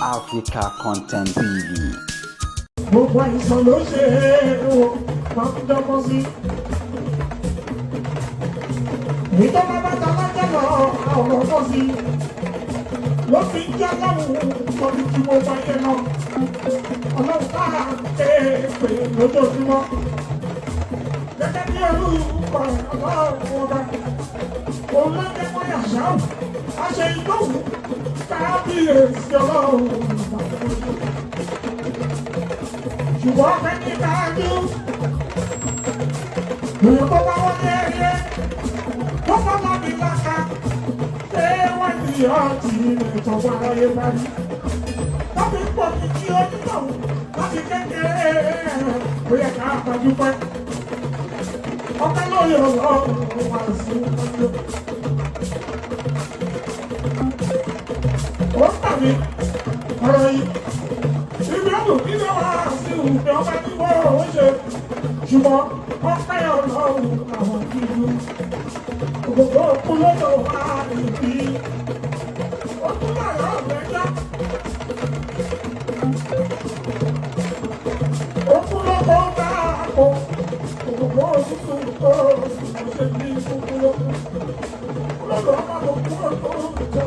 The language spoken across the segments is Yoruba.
Africa Content TV. Gbogbo àìsàn ló ṣe é wò máa ń dọ́gbọ́n sí. Èyí tó bá bá ta lájọ́ lọ àwọn ọ̀gbọ́n sí. Ló fi ń jẹ́ lọ́wọ́ lórí tí mo bá yẹ lọ. Ọlọ́run ká ké pè lójoojúmọ́. Gẹ́gẹ́ bí orúkọ ọlọ́run ọba. Òun ló jẹ́ kó yà ṣáà. A ṣe ìgbóhùn kábíyèsí ọlọ́run ṣùgbọ́n ọ̀fẹ́ ní káájú èèyàn tó bá wọlé ẹyẹ tó bá lábí láka ṣé wọ́n ní ọtí rẹ̀ tó bá ráyé bá rí láti pọ̀ ní kí onítọ̀hún láti kékeré ó yẹ ká pàjùpẹ́ ọpẹ́ lóye ọlọ́run wà sí ọjọ́. Ó tàbí ọ̀rọ̀ yìí ibi ọdún nínú wa sí ìwé ọba tí wọ́n ò ṣe ṣùgbọ́n ọpẹ́ ọlọ́run àwọn ìlú òkòkò kú lọ́dọ̀ wa ìbí ó tún bá yọ ọ̀gbẹ́jọ́ ó kú lọ́kọ̀ bá àpò òkòkò òtútù tó ṣe ní kúkú lọ́kọ̀ lọ́dọ̀ ọba tó kú lọ́kọ̀ tó.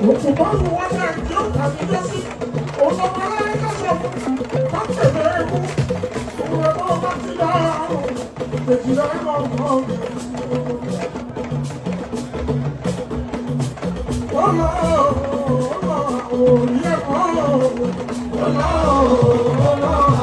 Òkùnkùn wọn ní àjọ tàbí jọ́sí, òṣogbo aláìka sọ fún pàtẹ́lẹ̀ ẹ̀kú, òun ẹ̀kọ́ bá ti dá àrùn, èjìlá ẹ̀rọ ọ̀gbọ́n. Ọlọ́ ọlọ́ òní ẹ̀kọ́ ọlọ́ ọlọ́.